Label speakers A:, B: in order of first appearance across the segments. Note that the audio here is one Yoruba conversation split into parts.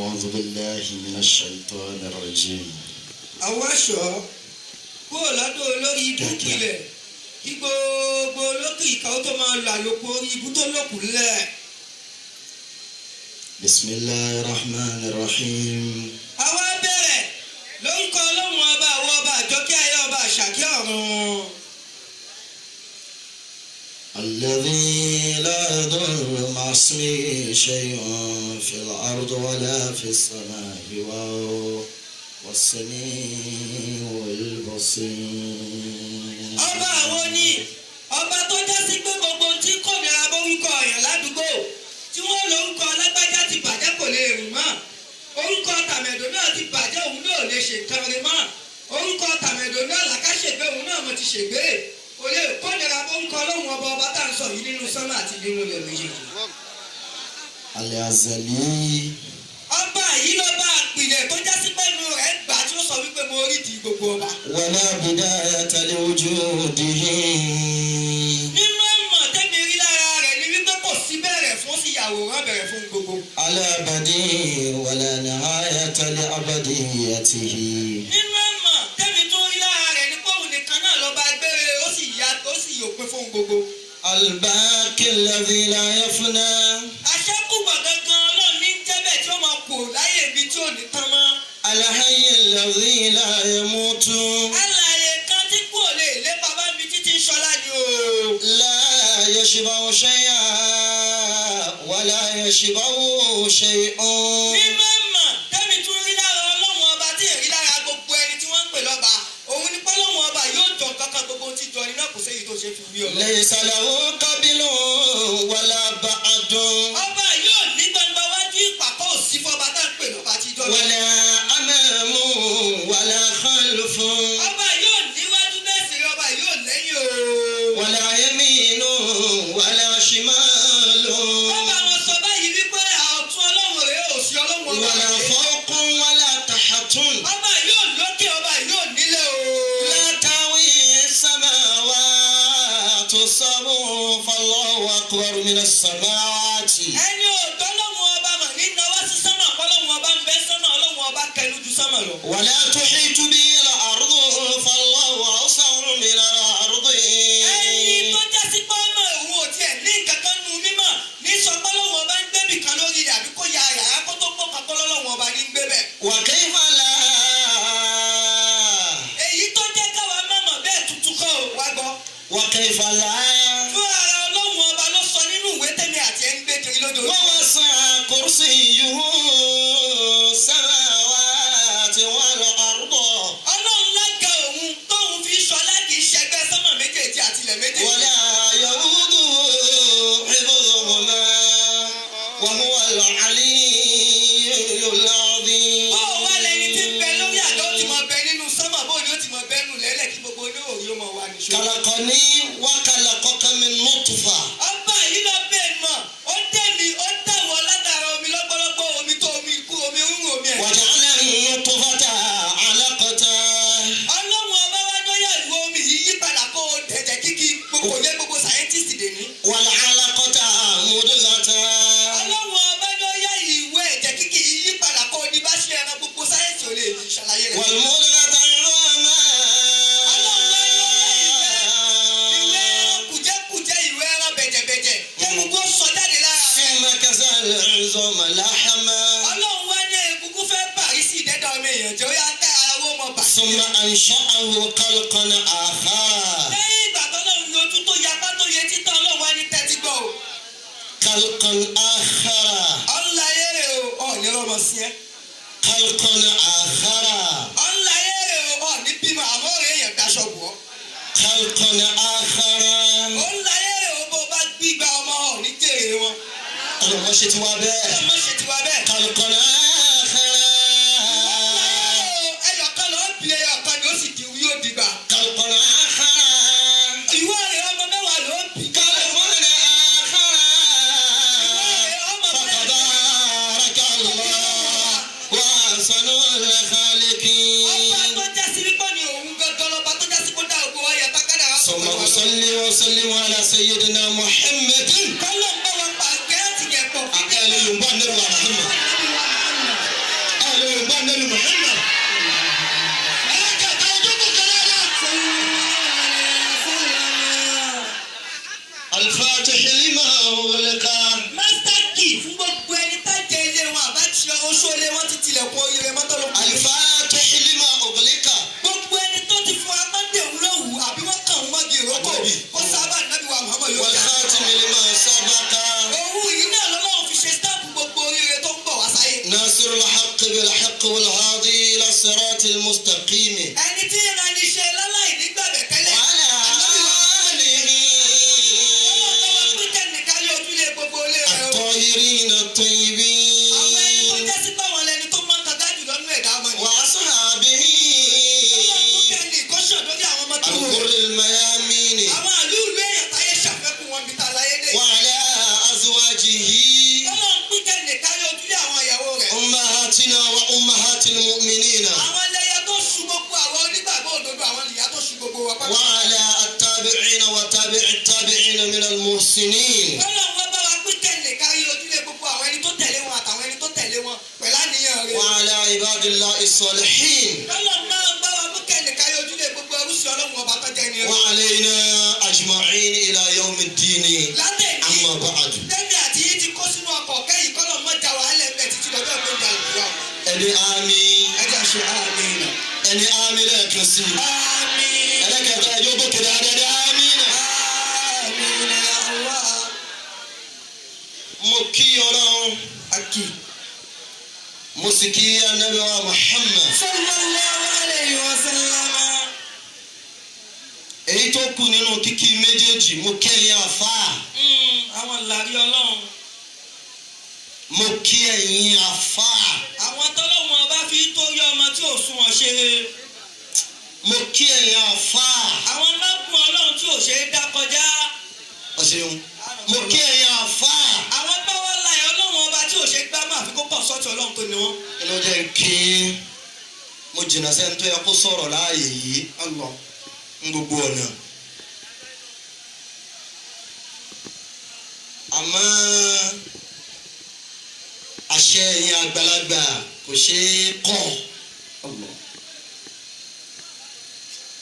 A: أعوذ بالله من الشيطان الرجيم.
B: Àwọn aṣọ kúrò lọ́dọ̀ olórí ibú pilẹ̀ kí gbogbo olókè ìkàwé tó máa lọ àlòkù orí ibú tó lòkù lẹ̀.
A: بسم الله الرحمن الرحيم.
B: Àwa bẹ̀rẹ̀ lórúkọ Ọlọ́run ọba àwọn ọba àjọkẹ́ ayé ọba àṣàkẹ́ ọ̀run.
A: الذي لا يضر مع اسمه شيء في الأرض ولا في السماء وهو السميع البصير.
B: Ọba àwọn ni ọba tó já sí pé gbogbo ohun tí kò nira bórúkọ ọ̀yàn ládùúgbò tí wọ́n lórúkọ lágbájá ti bàjẹ́ kò lè rìn mọ́, orúkọ tàmẹ̀dò náà ti bàjẹ́ òun náà lè ṣe nǹkan rẹ̀ mọ́, orúkọ tàmẹ̀dò náà làkàṣègbè òun náà mo ti ṣègbè kò lè kó nira bórúkọ Ọlọ́run ọba ọba tá à ń sọ yìí nínú sánmà àti nínú ilẹ̀ méjèèjì.
A: الأزلي.
B: Ọba yìí lọ́ba àpìlẹ̀ tó já sí pẹ́ẹ́nu rẹ̀ gbà tí ó sọ wípé mo rí di gbogbo ọba.
A: ولا بداية لوجوده.
B: Nínú ẹ̀mọ̀ tẹ́mi rí lára rẹ̀ ni wípé kò sí bẹ̀rẹ̀ fún sí ìyàwòrán bẹ̀rẹ̀ fún gbogbo.
A: على بديع ولا نهاية لأبديته.
B: Nínú ẹ̀mọ̀ tẹ́mi tó rí lára rẹ̀ ni pé òun nìkan náà lọ́ba gbére ó sì yá ó sì yòpin fún gbogbo.
A: الباقي الذي لا يفنى.
B: Àṣẹ́kùbọ̀ gangan Ọlọ́run ní jẹ́bẹ̀ tí ó máa kù láyé ibi tí ò ní tán mọ́.
A: الحي الذي لا يموت.
B: Alààyè kan tí kò lè lépa bá mi títí ń ṣọlá ni o.
A: لا يشبع شيئا ولا يشبع شيء.
B: Nínú ẹ̀mọ̀ tẹ́mi tún rí lára Ọlọ́run ọba tí èrí lára gbogbo ẹni tí wọ́n ń pè lọ́ba òun ni pọ́lọ́run ọba yóò jọ kankan gbogbo ohun tí jọ ní náà kò séyìí tó ṣe fi wí ọlọ́run.
A: ليس له قبل ولا بعد.
B: Ọba yóò ní gbangba wájú ìpàkọ́ òsì fọba tá ń pè lọ́ba tí jọ lọ.
A: ولا أمام ولا خلف.
B: Ọba yóò níwájú bẹ́ẹ̀ sì rí ọba yóò lẹ́yìn o.
A: ولا يمين ولا شمال.
B: Ọba wọn sọ báyìí wípé ọ̀tún Ọlọ́run rèé òsì Ọlọ́run ọba
A: ولا
B: rèé.
A: فوق ولا تحت.
B: Ọba yóò lókè ọba yóò nílẹ̀ o.
A: لا تهوي السماوات السبع فالله أكبر من السماوات.
B: Ẹni òótọ́ Ọlọ́run ọba mà ní náwó sí sánmà kọ́lọ́run ọba ń bẹ sánmà Ọlọ́run ọba kẹnu ju sánmà lọ.
A: ولا تحيط به الأرض فالله أوسع من الأرض.
B: Ẹni tó já sí pé ọmọ òun ò tiẹ̀ ní nǹkan kan nu mímọ̀ ní sọ pé Ọlọ́run ọba ń gbébì kan lórí rẹ̀ àbí kó ya yàrá kó tó pọ̀ kan kọ́ lọ́lọ́run ọba ní gbé bẹ̀.
A: وكيف لا.
B: Èyí tó jẹ́ káwa mọ̀mọ̀ bẹ́ẹ̀ tuntun kọ́ ò wá gbọ́.
A: وكيف لا.
B: Fún ara Ọlọ́run ọba ló sọ nínú ìwé tẹ́mi àti ẹ̀ ń gbé kiri lójoojúmọ́.
A: ووسع كرسيه السماوات والأرض.
B: Ọlọ́run lága òun tóun fi ṣọlá kì í ṣẹgbẹ́ sánmà méjèèjì àti ilẹ̀ méjèèjì.
A: ولا يؤوده حفظهما وهو العلي العظيم.
B: Bó o wá lẹni tí ń bẹ lórí àga ó ti mọ bẹ nínú sánmà bó ni ó ti mọ bẹ nù lẹ́lẹ̀ kí gbogbo olówó yóò mọ wà níṣó.
A: خلقني وخلقك من نطفة.
B: Ọba yìí lọ bẹ́ẹ̀ mọ̀ ó dẹ̀mí ó dàwọ̀ látara omi lọ́gbọ́lọ́gbọ́ omi tó omi ikú omi rúrun omi ẹ̀.
A: وجعل النطفة علقة.
B: Ọlọ́run ọba wá lóyè ìwọ omi yìí yí padà kó o dẹ̀jẹ̀ kíkí gbogbo yẹ gbogbo scientist dè ní.
A: والعلقة مضغة.
B: Ọlọ́run ọba lóyè ìwé ẹ̀jẹ̀ kíkí yìí yí padà kó o di bá ṣe ẹran gbogbo sáyẹ́ǹsì ò lè ṣàlàyé rẹ̀.
A: والمضغة عظاما.
B: Ìwé ẹran kùjẹ́kùjẹ́ ìwé ẹran bẹ̀jẹ̀bẹ̀jẹ̀ kí gbogbo sọ jáde lára rẹ̀.
A: ثم كسى العظام لحما.
B: Ọlọ́run wá ní egungun fẹ́ bàrí sí ìdẹ́dà ọmọ èèyàn jẹ́ ó yá tẹ́ ara wó mọ bà.
A: ثم أنشأه خلقا آخر.
B: Lẹ́yìn ìgbà tọ́lọ́run ní ojú tó yapá tó yẹ títọ́ Ọlọ́run wá ní tẹ́tí gbọ́ o.
A: خلقا آخر.
B: Ọ̀nláyé rè o, ọ̀ní rọmọ sí ẹ.
A: خلقا آخر.
B: Ọ̀nláyé rè o, ọ̀ní bímọ àmọ́ rè èèyàn daṣọ bù ọ́.
A: خلقا آخر.
B: Ọ̀nláyé rè o, bó o bá gbígba ọmọ ọ̀ní jèrè wọn.
A: Ọlọ́run ṣe ti wá bẹ́ẹ̀.
B: Ọlọ́run ṣe tiwa bẹ́ẹ̀.
A: خلقا آخر.
B: Ọ̀nláyé rè o, ẹyọ̀kan lọ́ọ́ bí ẹyọ̀kan ni ó sì di yóò dìgbà.
A: خلقا آخر.
B: Ìwọ rè ọmọ mẹ́wàá ló bí.
A: خلقا آخر.
B: Ìwọ rè ọmọ mẹ́wàá.
A: فتبارك الله وأحسن الخالقين.
B: Ọba tó já sí wípé ni òun gangan lọ́ba tó já sí kó dá ògo wa yẹ tákàdá.
A: ثم أصلي وأسلم على سيدنا محمد.
B: Kọ́lọ̀ ń bá wa pa gẹ́ẹ̀tì yẹn pọ̀.
A: Akẹ́lẹ́ Yorùbá nílùú Muhammad. الغر الميامين.
B: Àwọn àlúùlú èèyàn táyé ṣàfẹ́kù wọn bí ta láyé dé.
A: وعلى أزواجه.
B: Ọlọ́run pín kẹ́lẹ̀ kárí ojúlé àwọn ìyàwó rẹ̀.
A: أمهاتنا وأمهات المؤمنين.
B: Àwọn ẹlẹ́yẹ tó ṣu gbogbo àwọn onígbàgbọ́ òdodo àwọn ìyá tó ṣu gbogbo wa pátá.
A: وعلى التابعين وتابع التابعين من المحسنين.
B: Ọlọ́run wá bá wa pín kẹ́lẹ̀ kárí ojúlé gbogbo àwọn ẹni tó tẹ̀lé wọn àtàwọn ẹni tó tẹ̀lé wọn pẹ̀lú àníyàn rẹ̀.
A: وعلى عباد الله الصالحين.
B: Ọlọ́run máa bá wa mú kẹ́lẹ̀ kárí ojúlé gbogbo ẹrúsìn Ọlọ́run ọba tó jẹ́ ẹni rẹ̀.
A: وعلينا أجمعين إلى يوم الدين.
B: Látẹ̀lí
A: أما بعد.
B: tẹ́mi àti yín ti kó sínú ọkọ̀ kẹ́yìn kọ́lọ̀ mọ́jà wàhálẹ̀ ń bẹ̀ títí lọ́jọ́ ìgbéjà ìjọ.
A: Ẹni àmín.
B: Ẹ jẹ́ àṣẹ àmín.
A: Ẹni àmín lẹ́ẹ̀kan sí i.
B: Àmín.
A: Ẹlẹ́kẹ̀ẹ́ta ẹjọ́ gòkè dáadáa àmín náà.
B: Àmín ya Allah.
A: Mo kí Ọlọ́run.
B: Aki.
A: Mo sì kí Ànábì wa Muhammad.
B: Sallallahu alayhi wa sallam.
A: Èyí tó kù nínú kíkí méjèèjì mo kẹ́yìn àfáà.
B: Àwọn làrí Ọlọ́run.
A: Mo kí ẹ̀yin àfáà.
B: Àwọn tọ́lọ́run ọba fi torí ọmọ tí ò sunwọ̀n ṣe.
A: Mo kí ẹ̀yin àfáà.
B: Àwọn lọ́gùn Ọlọ́run tí ò ṣe é dá kọjá.
A: Ọ̀ṣẹ̀yún. Mo kí ẹ̀yin àfáà.
B: Àwọn gbọ́wọ́ la ẹ̀ Ọlọ́run ọba tí ò ṣe é gbá mọ́ àfi kó pọ̀ sọ́ọ̀tì Ọlọ́run tó ní wọn.
A: Inú jẹ́ ń kí mo jìnnà sẹ́ni tó yẹ kó sọ̀rọ̀ láàyè yìí.
B: Allah.
A: Ń gbogbo ọ̀nà. Àmọ́ àṣẹ ẹ̀yin àgbàlagbà kò ṣeé kọ̀.
B: Allah.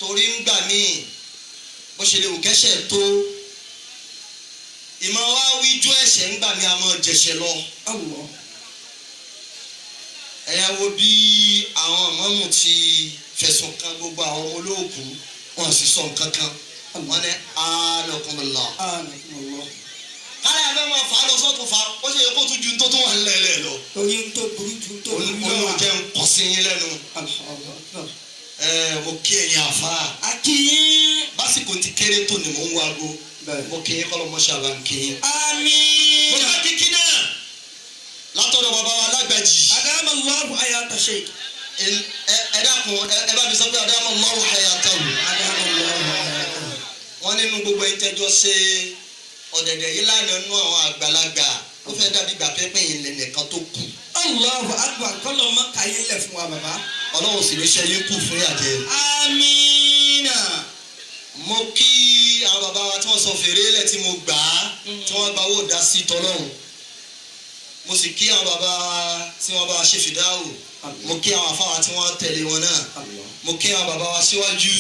A: Torí ń gbà míì bó ṣe lè wù kẹ́sẹ̀ tó ìmọ̀ wá wíjú ẹ̀ṣẹ̀ ń gbà mí àmọ́ jẹ̀ṣẹ̀ lọ.
B: Allah.
A: Ẹ̀yà wo bí àwọn mọ́mù ti fẹ̀sùn kan gbogbo àwọn ọmọ olóòkú wọn sì sọ nǹkan kan wọn ní anakumula.
B: Anakumullah.
A: Káyà fẹ́ máa fà á lọ sọ́tún fa ó ṣe yẹ kó tún ju tó tún wà nílẹ̀ lọ.
B: Torí ń tó burú ju ń tó burú lọ.
A: Olóò jẹ́ ń kọ́ sí yín lẹ́nu.
B: Allahu akbar.
A: Ẹ mo kí ẹ̀yin àfa.
B: Akíyín.
A: Básìkò ti kéré tó ni mò ń wago.
B: Bẹ́ẹ̀.
A: Mo kí yín kọ́ ló mọ́ ṣàbà ń kí yín.
B: Àmín.
A: Mo bá kíkí náà látọ̀dọ̀ bàbá wa lágbàjì.
B: Adama Allahu hayata sheikh.
A: Ẹ dákun ẹ bá mi sọ pé Adama Allahu hayatahu.
B: Adama Allahu hayatahu.
A: Wọ́n nínú gbogbo ẹni tẹ́jọ́ ṣe ọ̀dẹ̀dẹ̀ yìí lánàá nú àwọn àgbàlagbà ó fẹ́ dàbí ìgbà pẹ́pẹ́ yìí lẹ̀ nìkan tó kù.
B: Allahu akbar kọ́lọ̀ mọ́ kàyé lẹ̀ fún wa bàbá.
A: Ọlọ́run sì lè ṣe yín kù fún yàjẹ́.
B: Amina.
A: Mo kí àwọn bàbá wa tí wọ́n sọ fèrè lẹ̀ tí mo gbà á tí wọ́n gba owó dá sí tọ́lọ́hún. Mo sì kí àwọn bàbá wa tí wọ́n bá wa ṣe fìdáwò. Mo kí àwọn afáwa tí wọ́n tẹ̀lé wọn náà. Mo kí àwọn bàbá wa síwájú.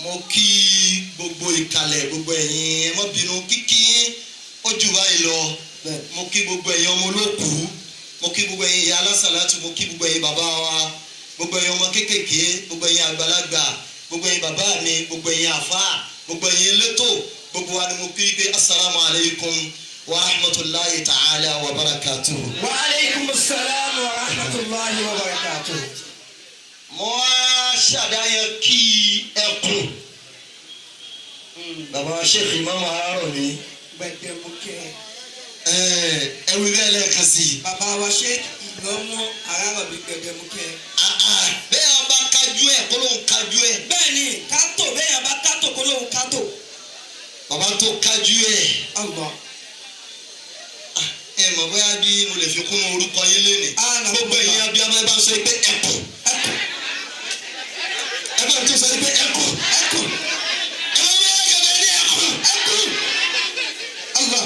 A: Mo kí gbogbo ìkàlẹ̀ gbogbo ẹ̀yin ẹ má bínú kíkí ó jù báyìí lọ. Mo kí gbogbo ẹ̀yin ọmọ olókùú. Mo kí gbogbo ẹ̀yin ìyá alásàlátù. Mo kí gbogbo ẹ̀yin bàbá wa. Gbogbo ẹ̀yin ọmọ kéékèèké. Gbogbo ẹ̀yin àgbàlagbà. Gbogbo ẹ̀yin bàbá mi. Gbogbo ẹ̀yin àfáà. Gbogbo ẹ̀yin elétò. Gbogbo wa ni mo kí pé asalaamu alaykum wa rahmatulahi ta'ala wa barakatuhu.
B: Wa aleykum salaam wa rahmatulahi wa barakatuh.
A: Mo wá ṣàdáyẹ kí ẹkùn. Bàbá wa Sheikh Imam Arárọ̀mí.
B: Gbẹdẹmukẹ.
A: Ẹ wí bẹ́ẹ̀ lẹ́ẹ̀kan sí i.
B: Bàbá wa Sheikh Imam Arárọ̀mí gbẹdẹmukẹ.
A: Bẹ́ẹ̀ a bá kájú ẹ̀ kó lóun kájú ẹ̀.
B: Bẹ́ẹ̀ni kátó bẹ́ẹ̀ yẹn bá kátó kó lóun kátó.
A: Bàbá tó kájú ẹ̀.
B: Allah.
A: Ẹ mọ̀ bóyá bí mo lè fi kún orúkọ yín lénìí. Gbogbo ẹ̀yin abiyamọ ẹ bá ń sọ pé ẹkùn.
B: Ẹkùn.
A: Ẹ bá ń tún sọ pé ẹkùn.
B: Ẹkùn.
A: Ẹ bá ń yẹ kẹfẹ ní ẹkùn.
B: Ẹkùn.
A: Allah.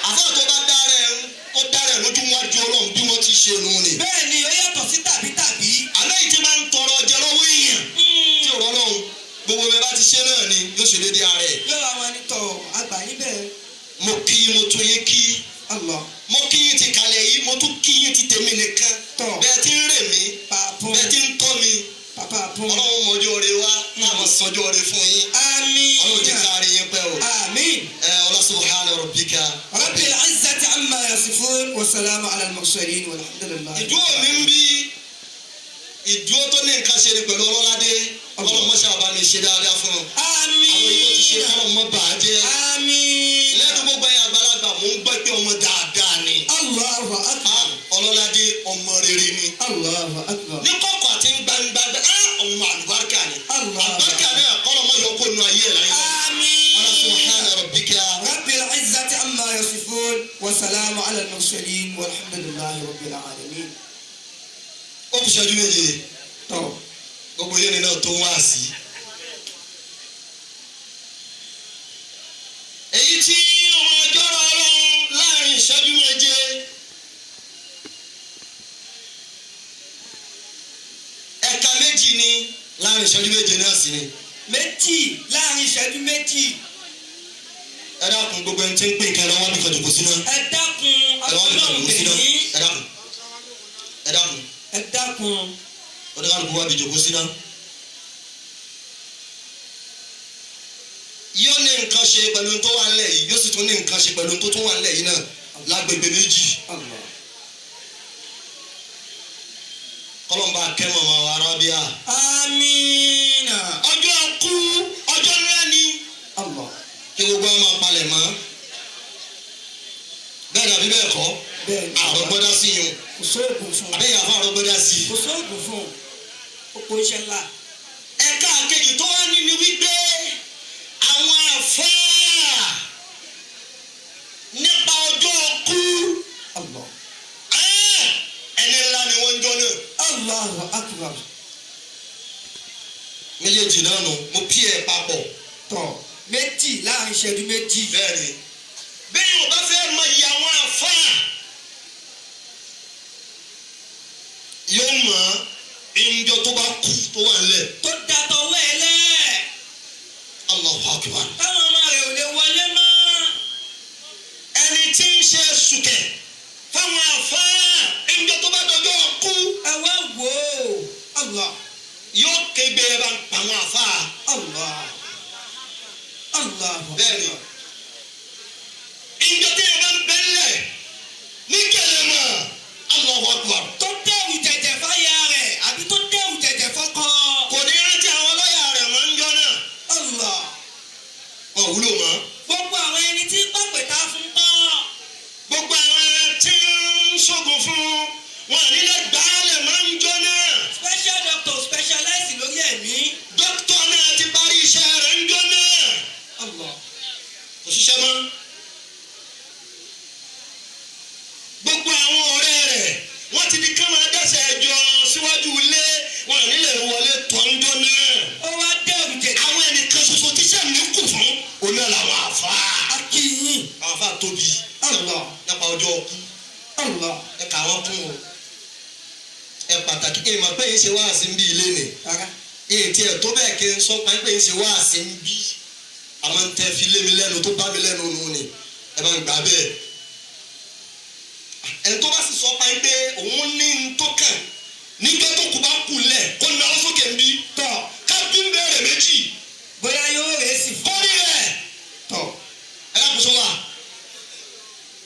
A: Àfáà tó bá dára ẹ̀ ó dára ẹ̀ lójú wájú Ọlọ́run bí wọ́n ti ṣe nù ni.
B: Bẹ́ẹ̀ni ó yàtọ̀ sí tàbí tàbí.
A: Àlẹ́ yìí ti máa ń tọrọ jẹ lọ́wọ́ èèyàn. Tí ò rọ́lọ́run gbogbo bẹ́ẹ̀ bá ti ṣe náà ni yóò ṣe déédéé ara ẹ̀.
B: Yóò wá wọn ní tọ̀ àgbà yín bẹ́ẹ̀.
A: Mo kí yín mo tún yín kí.
B: Allah.
A: Mo kí yín ti kalẹ̀ yìí mo tún kí yín ti tèmi nìkan.
B: Tọ̀.
A: Bẹ́ẹ̀ ti ń rè mí.
B: Pàpọ̀.
A: Bẹ́ẹ̀ ti ń tọ́ mi.
B: Pàpà pọ̀.
A: Ọlọ́run mọ̀jọ́ rẹ wá láàmú sọjọ́ rẹ fún yín.
B: Àmín.
A: Ọlọ́run jẹ́ ká rí yín pẹ́ o.
B: Àmín.
A: Ẹ ọlá subhana rabbika.
B: Rabbil izzati amma yasifun wa salamu ala al-mursalin walhamdulillah.
A: Ìdúró mi ń bí ìdúró tó ní nǹkan ṣe ni pẹ̀lú ọlọ́ládé. Ọlọ́run mọ́ṣẹ́ àbá mi ṣe dáadáa fún un.
B: Àmín.
A: Àwọn ìbò ti ṣe kọ́lọ́ mọ́ bàá jẹ́.
B: Àmín.
A: Lẹ́nu gbogbo ẹ̀yin àgbàlagbà mò ń gbọ́ pé ọmọ dáadáa ni.
B: Allahu akbar.
A: Ọlọ́ládé ọmọ rere ni.
B: Allahu akbar.
A: Ní kọ̀kọ̀ àti gbangba ọmọ àlùbáríkà ni.
B: Allah.
A: Àlùbáríkà náà kọ́lọ́
B: salamu ala al-mursalin walhamdulillahi rabbil alamin.
A: Ó kù ṣẹ́jú méje.
B: Tọ́.
A: Gbogbo yẹn náà tó wá sí. Èyí tí wọn jọrọ Ọlọ́run láàrin ìṣẹ́jú méje. Ẹ̀ka méjì ni láàrin ìṣẹ́jú méje náà sì ni.
B: Méjì láàrin ìṣẹ́jú méjì.
A: Ẹ dákun gbogbo ẹni tí ń pè nǹkan ẹ lọ́wọ́ nìkan jòkó síná.
B: Ẹ dákun Ọlọ́run bẹ̀ yín.
A: Ẹ dákun. Ẹ dákun.
B: Ẹ dákun.
A: Oníkàlùkù wá bí jòkó síná. Yóò ní nǹkan ṣe pẹ̀lú tó wà nílẹ̀ yìí, yóò sì tún ní nǹkan ṣe pẹ̀lú tó tún wà nílẹ̀ yìí náà lágbègbè méjì. Kọ́lọ́mbà kẹ́ mọ̀mọ́ wa Arábíà.
B: Amina.
A: Ọjọ́ kú ọjọ́ ńlá ni. Kí gbogbo àwọn máa palẹ̀ mọ́. Bẹ́ẹ̀ ni àbí bẹ́ẹ̀ kọ́? Àrọ́gbọ́dá sí yun.
B: Kò sóògùn fún.
A: Àbẹ́yẹ àfọ àrọ́gbọ́dá sí.
B: Kò sóògùn fún. Ó kó iṣẹ́ ńlá.
A: Ẹ̀ka kejì tó wá ní ni wípé àwọn àfáà nípa ọjọ́ kú. Ẹni ńlá ni wọ́n ń jọ náà.
B: Allahu akbar.
A: Méjèèjì náà nù, mo pí ẹ papọ̀.
B: Tọ̀ méjì láàrin ìṣẹ́jú méjì.
A: Bẹ́ẹ̀ni, bẹ́ẹ̀ ò bá fẹ́ mọ iye àwọn àfáà yóò mọ ìjọ tó bá kú tó wà nílẹ̀.
B: Tó dàtọ̀ wọ́ ẹ lẹ́.
A: Allahu akbar.
B: Táwọn ọmọ rẹ̀ ò lè wọlé mọ́.
A: Ẹni tí ń ṣe sùkẹ̀ fáwọn àfáà ìjọ tó bá dọjọ́ kú.
B: Ẹ wá wò ó. Allah.
A: Yóò kégbe ẹ bá ń pa àwọn àfáà.
B: Allah. Allah.
A: Bẹ́ẹ̀ni, ìjọ tí yẹn bá ń bẹ́lẹ̀ ní kẹlẹ́mọ̀ Allahu akbar.
B: Tó dẹ̀wù jẹ̀jẹ̀ fáyà rẹ̀ àbí tó dẹ̀wù jẹ̀jẹ̀ fọ́kọ.
A: Kò ní rántí àwọn lọ́yà rẹ̀ máa ń jọ náà.
B: Allah.
A: Wọn ò wúlò mọ́.
B: Gbogbo àwọn ẹni tí pàpẹ́ ta fún tán.
A: Gbogbo àwọn tí ń ṣògùn fún wọn nílẹ̀ gbàálẹ̀ máa ń jọ náà.
B: Special doctor specialize lórí ẹ̀mí.
A: Dókítà náà ti parí iṣẹ́ rẹ̀ ń jọ náà.
B: Allah.
A: Kò ṣiṣẹ́ mọ́. Gbogbo àwọn ọ̀rẹ́ rẹ̀ wọ́n ti di ká máa dẹ́sẹ̀ jọ síwájú ilé wọn nílẹ̀ wọlé tọ́ńdọ́ náà.
B: Ó wá dẹ̀rù jẹ̀jẹ̀.
A: Àwọn ẹnìkan ṣoṣo tíṣẹ́ mi kù fún oní làwọn àfáà.
B: Akínyìn.
A: Àwọn àfáà tóbi.
B: Allah.
A: Nípa ọjọ́ ọkú.
B: Allah.
A: Ẹ kà wọ́n kún o. Ẹ pàtàkì ẹ mọ̀ pé yín ṣe wáàsí ń bí ilé ni. Èyí tí ẹ tó bẹ́ẹ̀ kí n sọ pa pé yín ṣe wáàsí ń bí. Àmọ́ ń tẹ́ fi lé mi lẹ́nu tó bá mi lẹ́nu nù ni. Ẹ bá ń gbà bẹ́ẹ̀. Ẹni tó bá sì sọ pa pé òun ní n tó kàn nígbà tó kù bá kù lẹ̀ kó náwó sókè ń bí.
B: Tọ̀.
A: Ká bí ń bẹ̀rẹ̀ méjì.
B: Bóyá yóò rẹ̀ sí fún.
A: Kọ́rí rẹ̀.
B: Tọ̀.
A: Ẹ dákun sọ wà.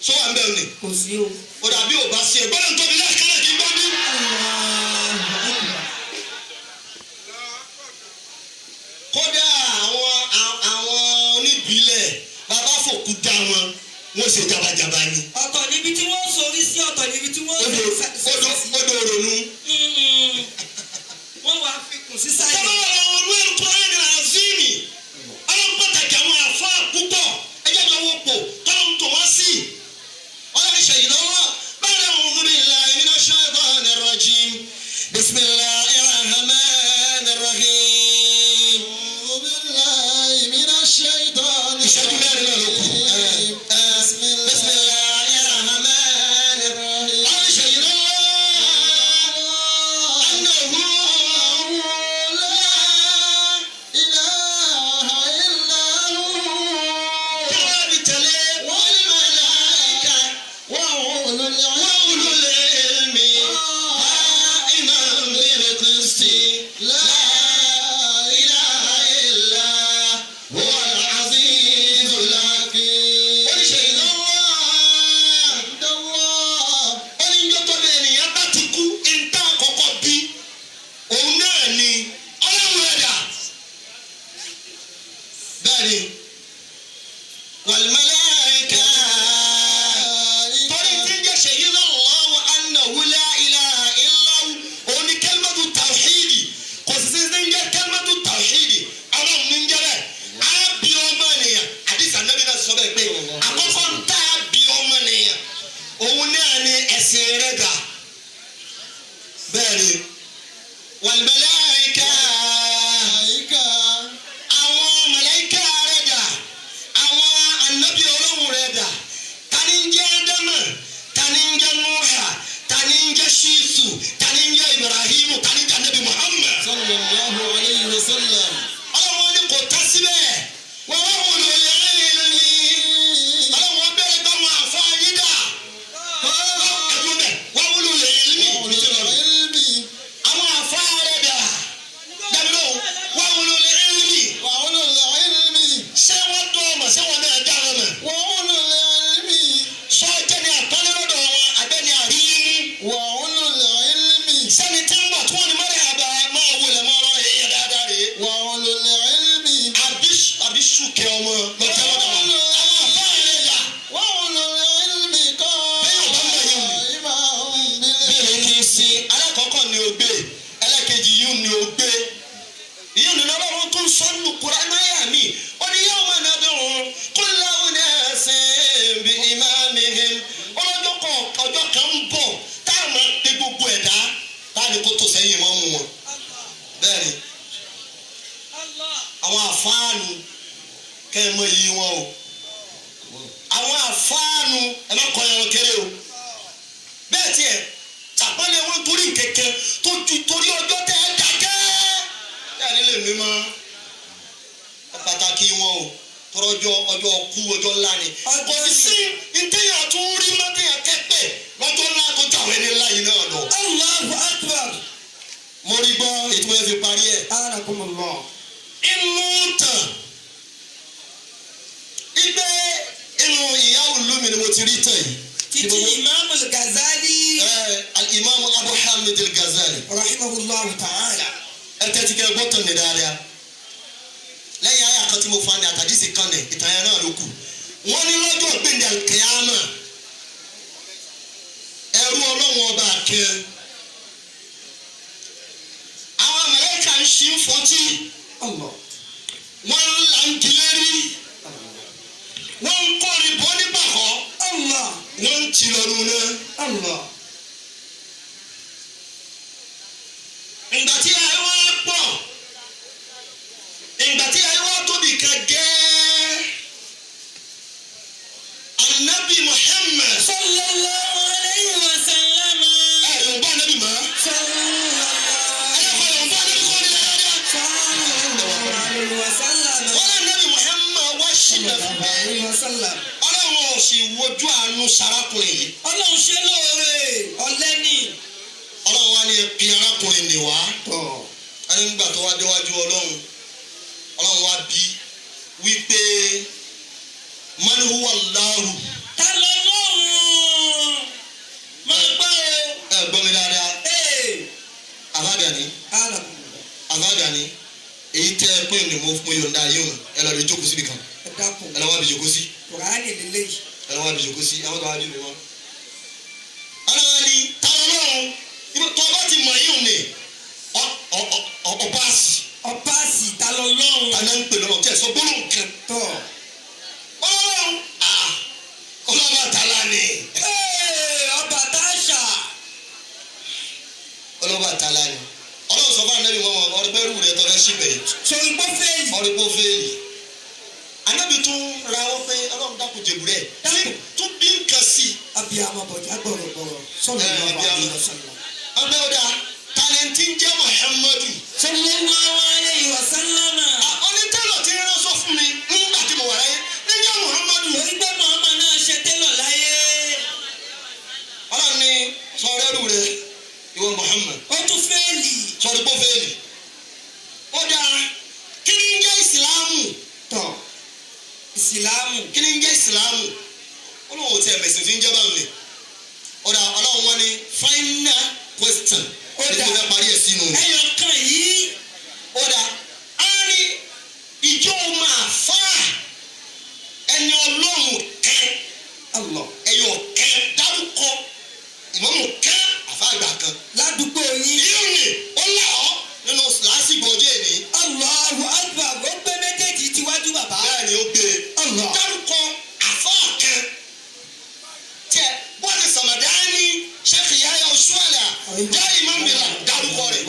A: Sọ wà ń bẹ̀rù ni.
B: Kò sí o.
A: O dàbí ò bá sí ẹ gbọ́dọ̀ tóbi lẹ́ẹ̀kan náà kí n gbọ́ bí. Kódà àwọn oníbílẹ̀ bàbá fòkú dá wọn wọ́n ṣe jabajaba ni.
B: Ọ̀tọ̀ níbi tí wọ́n sọrí sí ọ̀tọ̀ níbi tí wọ́n
A: Odò òrònú.
B: Wọ́n wá fi kùn sísàlẹ̀.
A: Sábà àwọn olú ẹ̀rù Kùránì Azimi. Ọlọ́run pàtàkì àwọn àfáà púpọ̀ ẹjẹ́ jọ wọ́pọ̀ tọ́lọ́ ń tò wọ́n sí. Ọlọ́run ṣèyí lọ́wọ́ báyìí a'udhu billahi minash shaytanir rajim. Bismillahir rahmanir rahim.
C: A'udhu billahi minash shaytanir
A: Ìṣẹ́jú mẹ́rin náà ló kù. Bismillahir rahmanir rahim. Ọlọ́run ṣèyí lọ́wọ́ annahu
C: La ilaha illa hu.
A: Kí wọ́n fi tẹ̀lé wal malaika
C: Wa ulul
A: wa ulul ilmi qa'iman bil qisti.
C: La ilaha illa huwal azizul hakim.
A: Oníṣẹ́ ìlọ́wọ́.
C: Allah.
A: Ó ní njọ́ tó bẹ́ẹ̀ nìyẹn bá ti kú ìta àkọ́kọ́ bí òun náà ni ọlọ́run ẹ̀dá. Bẹ́ẹ̀ni, wal malaika torí tí ń jẹ́ ṣèyí lọ́wọ́ annahu la ilaha illa hu òun ni kalimatu tawhidi kò sì sí ń jẹ́ kalimatu tawhidi ọlọ́run ní ń jẹ́ bẹ́ẹ̀. Á bí ọmọ nìyẹn àdìsí ànábì náà sọ bẹ́ẹ̀ pé àkọ́kọ́ ń tá a bí ọmọ nìyẹn Àwọn àfáànù kẹ́ ẹ mọ iyì wọn o. Àwọn àfáànù ẹ má kọ́ ẹran kéré o. Bẹ́ẹ̀ tiẹ̀ tàpọ́nlé wọn torí kẹ̀kẹ́ tó ju torí ọjọ́ tẹ́ ẹ dákẹ́. Ẹ nílé mímọ́ pàtàkì wọn o. Tọrọjọ ọjọ́ kú ọjọ́ ńlá ni. Kò sí ntẹ́yà tó rí mọ́tẹ́yà kẹ́pẹ́ lọ́jọ́ ńlá tó jà wẹ́ni ńlá yìí náà lọ.
B: Allahu akbar.
A: Mo rí gbọ́ ètò ẹ̀ fi parí ẹ̀.
B: Anakumullah.
A: Inú tàn ibẹ̀ inú ìyá olómi ni mo ti rí tàn yìí.
B: Títí Imam Al-Ghazali.
A: Al-Imam Abu Hamid Al-Ghazali.
B: Rahimahullahu ta'ala.
A: Ẹ tẹ́tí kẹ́ gbọ́ tàn ní dáadáa. Lẹ́yìn ayé àkàntí mo fa ni àtàdísì kan ní ìtàn yẹn náà ló kù. Wọ́n ní lọ́jọ́ gbẹ̀ndẹ̀ kẹ́hámà ẹrú ọlọ́run ọba kẹ́. Àwọn màláíkà ń ṣí ń fọtí.
B: Allah.
A: Wọ́n ń là ń dilérí. Wọ́n ń kọ́rin bọ́ ní bàkọ́.
B: Allah.
A: Wọ́n ń ti lọ́nu náà.
B: Allah.
A: Ìgbà tí ayé wá pọ̀, ìgbà tí ayé wá tóbi kan gẹ́ẹ́. Anabi Muhammad.
B: Sallallahu alayhi wa sallam.
A: Ẹ yóò bá anabi mọ́.
B: Sallallahu
A: Ẹ yóò bá anabi kọ́ ní dáadáa.
B: Sallallahu alayhi wa sallam.
A: Wọ́n lé anabi Muhammad wá sílẹ̀ fún
B: Sallallahu
A: mi.
B: alayhi wa sallam.
A: Ọlọ́run ò sì wojú àánú sarákùnrin yìí.
B: Ọlọ́run ṣe lóore ọ̀lẹ́ni.
A: Ọlọ́run wá ní ẹ pe arákùnrin nì wá.
B: Tọ̀.
A: Ẹni nígbà tó wá déwájú Ọlọ́run, Ọlọ́run wá bí wípé man huwa Allahu.
B: Ta lọ lọ́run? Máa gbọ́ o.
A: Ẹ gbọ́ mi dáadáa.
B: Ee.
A: Àbágàní,
B: Anakumullah.
A: àbágàní, èyí tẹ́ ẹ pé ní mo yọ̀ǹda yìí hùn ẹ lọ lè jókòó síbi kan.
B: Ẹ dákun.
A: Ẹ lọ wá bí jókòó sí.
B: Kùránì lélẹ́yìí.
A: Ẹ lọ wá bí jókòó sí. Ẹ wọ́n tó wá bí mi wọ́n. Ọlọ́run ni ta lọ lọ́run? Tó o bá ti mọ̀ yìí hùn ni ọ̀páàsì.
B: Ọ̀páàsì ta lọ lọ́run.
A: Tàná ń pè lọ́nà tí ẹ sọ gbólóhùn kan.
B: Tọ̀.
A: Ọlọ́run ọlọ́run àtàlà ni.
B: Ee ọba táṣà.
A: Ọlọ́run àtàlà ni. Ọlọ́run sọ fún Ànábì mọ́ ọ̀rẹ́gbẹ́rù rẹ tọ́lẹ́ síbẹ̀ yìí.
B: Sọ̀rọ̀ fẹ́ẹ̀lì.
A: Ọ̀rẹ́gbó fẹ́ẹ̀lì. Ànábì tún ra wọ́n pé Ọlọ́run dákun jèbúrẹ́. Tún bí nǹkan sí i.
B: Abiyamọ bọ̀dá gbọ̀rọ̀gbọ̀rọ̀. Sallallahu alayhi wa sallam.
A: Ọgbẹ́ ọ̀dà tàlẹ́ntì ń jẹ́ Muhammadu.
B: Sallallahu alayhi wa sallam.
A: Onítẹ̀lọ̀ ti rán sọ fún mi nígbà tí mo wà láyé níjẹ́ Muhammadu.
B: Torí pé Muhammad náà ṣe télọ̀ láyé.
A: Ọlọ́run ní sọ̀rọ̀ ẹrú rẹ ìwọ Muhammad.
B: Ó tún fẹ́ẹ̀lì.
A: Sọ̀rọ̀ pọ̀ fẹ́ẹ̀lì. Ó dáa kí ni ń jẹ́ ìsìlámù?
B: Tọ̀. Ìsìlámù.
A: Kí ni ń jẹ́ ìsìlámù? Ó lóun ò tiẹ̀ mẹ̀sìn tí ń jẹ́ báwọn ni. Ó dáa Ọlọ́run wọn ni final question.
B: Ó dáa.
A: Èyí tó fẹ́ parí ẹ̀ sínú.
B: Ẹyọ kan yìí.
A: Ó dáa á ní ìjọ máa fà ẹni Ọlọ́run kẹ́
B: Allah.
A: ẹyọ kẹ́ dárúkọ ìmọ̀mù kẹ́ àfáàgbà kan.
B: Ládùúgbò yín.
A: Yíò ní ó là ọ́ nínú làásìgbò ọjọ́ èní.
B: Allahu akbar. Ó gbé méjèèjì tiwájú bàbá.
A: Bẹ́ẹ̀ ni ó gbé e.
B: Allah.
A: Dárúkọ àfáà kan. Tẹ bọ́ọ̀lù Sàmàdání Sheikh Yahya Oshuala jẹ́ Imam Bila dárúkọ rẹ̀.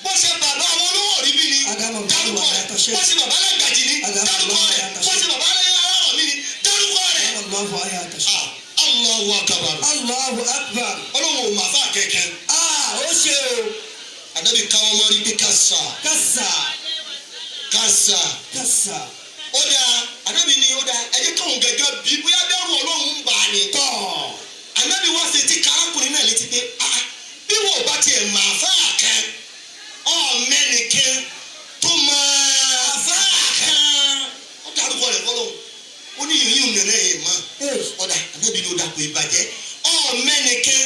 A: Bó ṣe bàbá àwọn olówó rí bí ni dárúkọ rẹ̀. Bó ṣe bàbá alágbàjì ni dárúkọ rẹ̀. Bó ṣe bàbá alárọ̀ mi ni dárúkọ rẹ̀.
B: Allahu akbar.
A: Allahu akbar.
B: Allahu akbar.
A: Ọlọ́run ò mà fà kẹ̀kẹ́.
B: Ah, ó ṣe o.
A: Ànábì káwọn mọ́ rí pé kásá
B: Kásá.
A: kásá.
B: Kásá.
A: Ó dáa Ànábì ni ó dáa ẹ jẹ́ káwọn gẹ́gẹ́ bí bóyá bẹ́rù Ọlọ́run ń bà á ni.
B: Tọ̀.
A: Ànábì wá ṣe ti karákùnrin náà létí pé ah bí wọn ò bá tiẹ̀ mà fà kẹ́ ọ̀mẹ́nìkẹ́ tó máa fà kẹ́. Ó dárúkọ rẹ̀ fọlọ́hún. Ó ní yìnyín nìyẹn yìí mọ́. Ọ̀dà Ànábì ni ó dà kó ìbàjẹ́. Ọ̀mẹ́nìkẹ́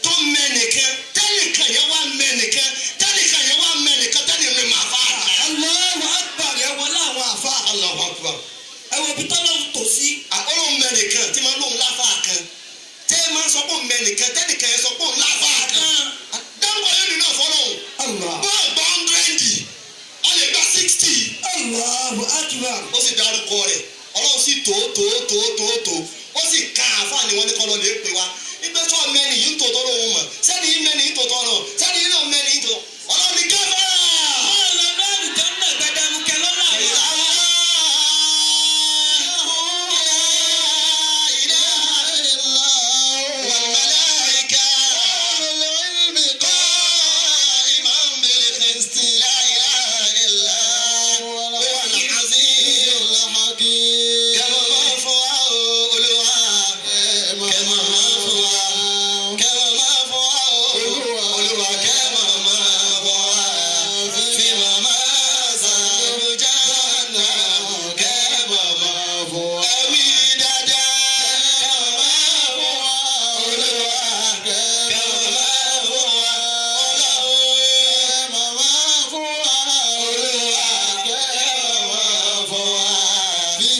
A: tó mẹ́nìkẹ́ tẹ́nìkan yẹn wá mẹ́nìkẹ́ tẹ́nìkan yẹn wá mẹ́nìkẹ́ tẹ́nìkan mà fà kẹ́.
B: Allahu akbar ẹ wọlé àwọn àfa.
A: Allahu akbar.
B: Ẹ wo ibi tọ́lọ́ ń tò sí.
A: Ọlọ́run mẹ́nìkan tí máa ń lóun láfà kan tẹ́ ẹ máa ń sọ pé òun mẹ́nìkan tẹ́nìkan yẹn sọ pé òun láfà kan. Dárúkọ yẹn nínú ọ̀fọ́lọ́hún.
B: Allah.
A: Bọ́ọ̀ gba 100 ọ lè gba 60.
B: Allahu akbar.
A: Ó sì dárúkọ rẹ̀ Ọlọ́run sì tó tó tó tó tó ó sì ka àáfàá ni wọ́n ní kọ́ lọ lè pè wá. Ibẹ̀ sọ mẹ́ni yìí ń tòótọ́ lóhùn mọ̀ sẹ́ni yìí mẹ́ni yìí ń tòótọ́ lọ sẹ́ni yìí náà mẹ́ni yìí ń tòótọ́ Ọlọ́run ní káfárà.
B: Máa lọ lọ́ọ̀lù tó ń nà gbẹdẹmukẹ lọ.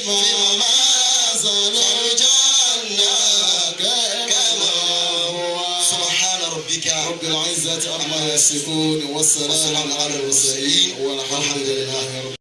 C: فما زالوا كما هو.
A: سبحان ربك
C: رب العزة عما يصفون والسلام على المرسلين والحمد لله رب.